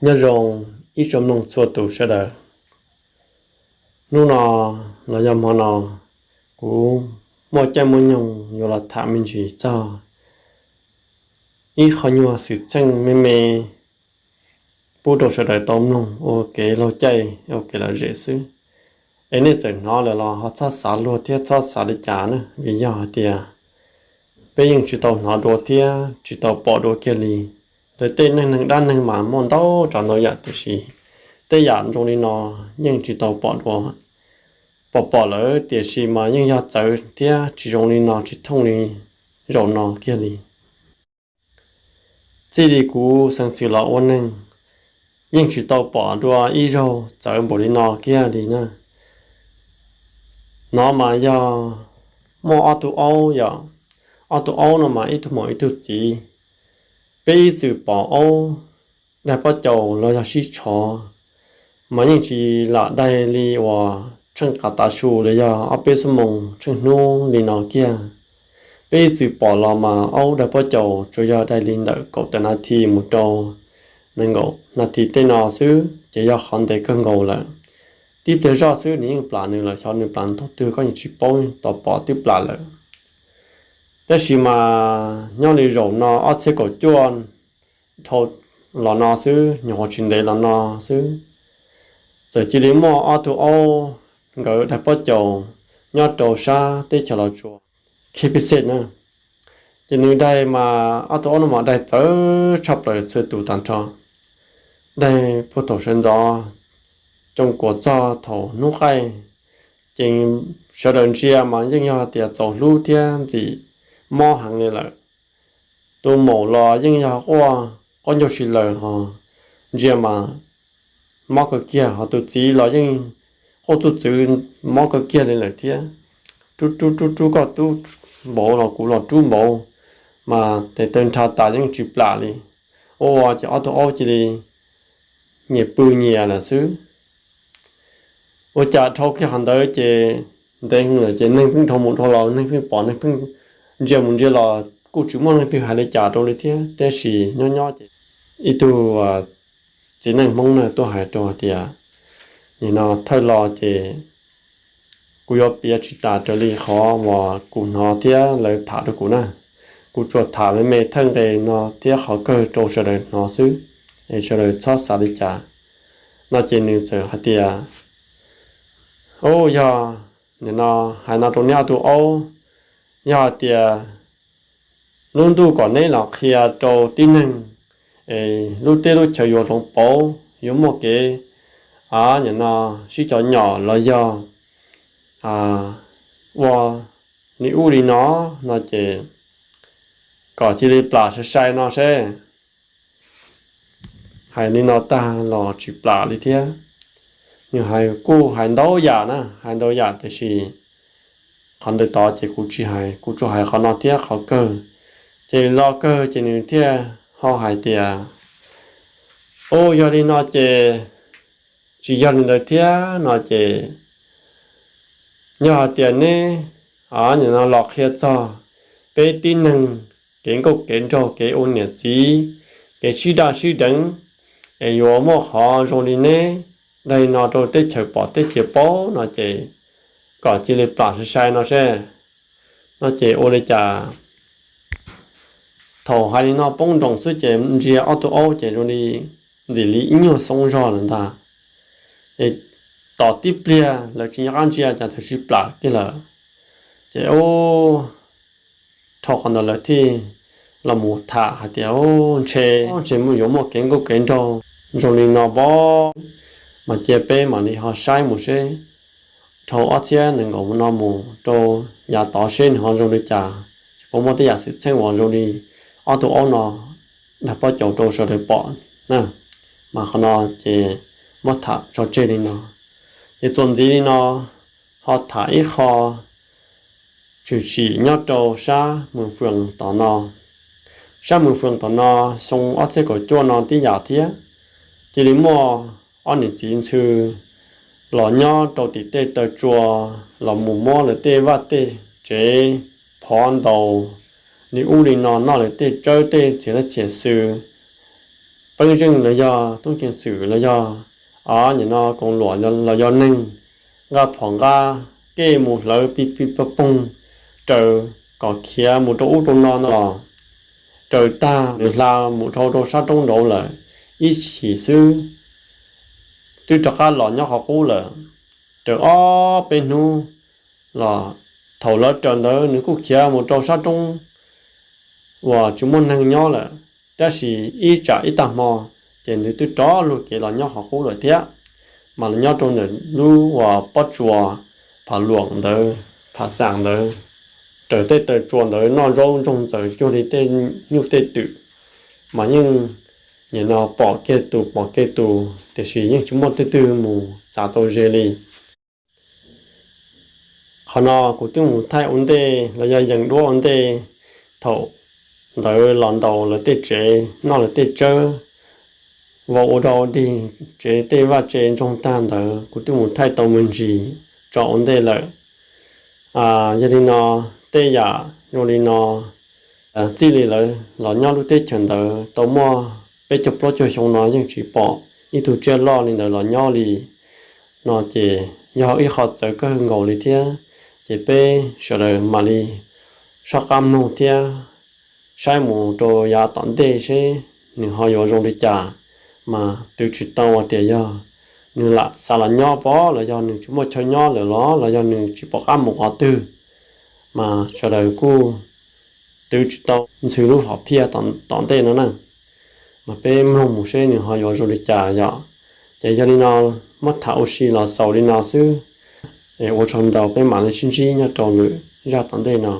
Nyob zoo ib tsoom mloog txhua tus sawv daws. Hnub no los yog hmo no, kuv muaj caij muaj nyoog yuav los tham me ntsis txog ib qho nyuag xwm txheej me me pub rau sawv daws tau mloog ua kev laug caij ua kev lom zem xwb. Es nej txawm hnov lawm los ho txhob xav luag thiab txhob xav li cas na, vim yog hais tias peb yeej tsis tau hnov dua thiab tsis tau pom dua kiag li. Lawv tej neej neeg dab neeg mas muaj ntau tsav ntau yam tiam sis tej yam zoo li no yeej tsis tau pom dua. Pom pom lawm tiam sis mas yeej yog txawv thiab tsis zoo li no, tsis thooj li zaum no kiag li. Txij li kuv xeev xwm los ua neeg, yeej tsis tau pom dua ib zaug txawv npaum li no kiag li na. No mas yog muaj ob tug aub yom, ob tug aub no mas ib tug muam ib tug txiv. Peb ib txwm pom aub daig pob caus los yog sib tshov, mas yeej tsis lam daig li uas tsheej qav tav su los yog ob peb xuab moos tsheej hnub li no kiag. Peb ib txwm pom los mas aub daig pob caus tsuas yog daig li ntawm kaum tawm nas this mus rau nees nkaum nas this tej no xwb ces yog qhov ntev kawg nkaus lawm. Tib pliag zoj xwb nws yeej plam nws lawm, xyov nws plam thaum twg koj yeej tsis paub, tos pom twb plam lawm. Tab sis mas nyob li zaum no ob txhiab kaum cuaj dhau los no xwb, nyuam qhuav tsis ntev los no xwb, txawm cia li muaj ob tug aub nkawd daig pob caus nyob rau sab teb chaws Los Tsuas, Khe Pis Xej na. Ces nws daig mas ob tug aub no mas daig txawv tshaj plaws txhua tus tag nrho, daig puag thaum sawv ntxov tsoo kuas txog thaum hnub qaij, ces sawv daws ntsia mas yeej yog tias txaus hlub thiab ntxim mob heev li lawm. Tus maum los yeej yog quaj qaub ncaug si lawm ho ntsia mas mob kawg kiag, ho tus txiv los yeej quaj txuj txwv mob kawg kiag li lawm thiab. Rub rub rub rub, koj rub npaum los kuv los rub npaum, mas tes taw nrha tas yeej tsis plam li. Ua ces ob tug aub cia li nyias pw nyias lawm xwb. Ua cas dhau kiag qhov ntawd ces ntev lawm ces neeg pheej dhau mus dhau los, neeg pheej pom, neeg pheej ntsia mus ntsia los kuj tsis muaj leej twg hais li cas rau li thiab. Tab sis nyob nyob ces ib tug txiv neej Hmoob na tuaj hais rau hais tias, nim no thawj los ces kuv yuav piav tsis tas raws li qhov uas kuv hnov thiab lawv tham rau kuv na. Kuv tsuas tham me me thawj nqe no thiab qhov kawg rau sawv daws hnov xwb, es sawv daws txhob xav li cas. No ces nws txawm hais tias, Ub, yog nim no hais no rau neb ob tug aub, yog hais tias lub ntuj kom neb los qhia rau tib neeg, es lub teb lub chaw yuav hloov pauv, yuav muaj kev, a, nim no sib cov nyom los yog ua li ub li no, no ces kom cia li plam sai sai no seb. Hais li no tag los tsis plam li thiab. Nws hais kuj hais ntau yam na, hais ntau yam tiam sis qhov ntawd tod ces kuv tsis hais, kuv tsuas hais qhov no thiab qhov kawg. Ces lo kawg ces nws thiaj ho hais tias, Ub, yog li no ces tsis yog li ntawd thiab no ces, yog hais tias neb nim no los qhia txog peb tib neeg kev nkauj kev nraug, kev ua niam txiv, kev sib daj sib deev, es yuav muaj qhov zoo li neb daig no rau teb chaws pom teb chaws paub no ces kom cia li plam sai sai no seb. No ces ua li cas thaum hais li no poob nroos xwb ces ntsia ob tug aub ces zoo li ntxim li ib nyuag xoob zog lawm ntag. Es tos tib pliag lawv tsis nco qab ntsia cas txawm sib plam kiag lawm. Ces ub, dhau qhov ntawd lawv thiaj los mus tham hais tias, Ub, ntshe, ntshe yuav muaj kev nkauj kev nraug zoo li no pob, mas cia peb mam li ho saib mus seb. Dhau ob txhiab nees nkaum no mus rau yav tod seb nws ho zoo li cas, puas muaj tej yam xwm txheej uas zoo li ob tug aub no daig pob caus rau sawv daws pom na. Mas qhov no ces muab tham tso tseg li no. Ces txuas ntxiv li no ho tham ib qho tshwm sim nyob rau sab Mws Fwm tom no. Sab Mws Fwm tom no xyoo ob txhiab kaum cuaj no tib yam thiab, cia li muaj ob niam txiv ntxhw los nyob rau tim tej taw tsua, los mus muab lawv tej vaj tej tsev phov ntaus li ub li no, noj lawv tej tsawb tej txiv lab txiam xw, peeb zeej los yog tub ceev xwm los yog, o, nim no koom luam los yog neeg nqa phom nqa kej mus hlawv pig pig poog poog raws kom khiav mus rau ub rau no no los raws tag nws hla mus dhau rau sab roob nraud lawm ib chim xwb twb rov qab los nyob qhov qub lawm. Raws ob peb hnub los thaum lawv raws ntawd nws kuj khiav mus rau sab roob uas tsis muaj neeg nyob lawm, tab sis ib tsam ib tag hmo ces nws twb rov lug kev los nyob qhov qub lawm thiab. Mas los nyob rau ntawm lub uas pob tsuas Pham Luam ntawd, Pham Xam ntawd, raws tej taw tsua ntawd noj zaub ntsoog ntxaws cuag li tej nyuj tej twm, mas yeej nim no pom kiag tus pom kiag tus tiam sis yeej tsis muaj tej twg mus txav tau ze li. Qhov no kuv twb mus thaij ua ntej los yog yees duab ua ntej, thaum ntawd los ntaus lawv tej tsev noj lawv tej tsawb, vau ua rau dig tsev tej vaj tse ntsoog tag ntawd kuv twb mus thaij tau me ntsis tso ua ntej lawm. Yog li no, tej yam zoo li no, txij li lawv los nyob lub teb chaws ntawd tau muaj peb caug plaub caug xyoo no yeej tsis pom ib tug tsiaj loj li ntawd los nyob li no ces yog ib qho txawv kawg nkaus li thiab. Ces peb sawv daws mam li soj qab mloog thiab saib mus rau yav tom ntej seb nws ho yuav zoo li cas, mas twv tsis tau hais tias yog nws lam xav los nyob pob los yog nws tsis muaj chaw nyob lawm los los yog nws tsis pom qab mus qhov twg, mas sawv daws kuj twv tsis tau ntxhw lub hom phiaj tom ntej no na. Mas peb mloog mus seb nws ho yuav zoo li cas yom. Ces yog li no, muab tham ua si los xaus li no xwb. Ua tsaug ntau, peb mam li sib ntsib nyob rau lwm zaj tom ntej no.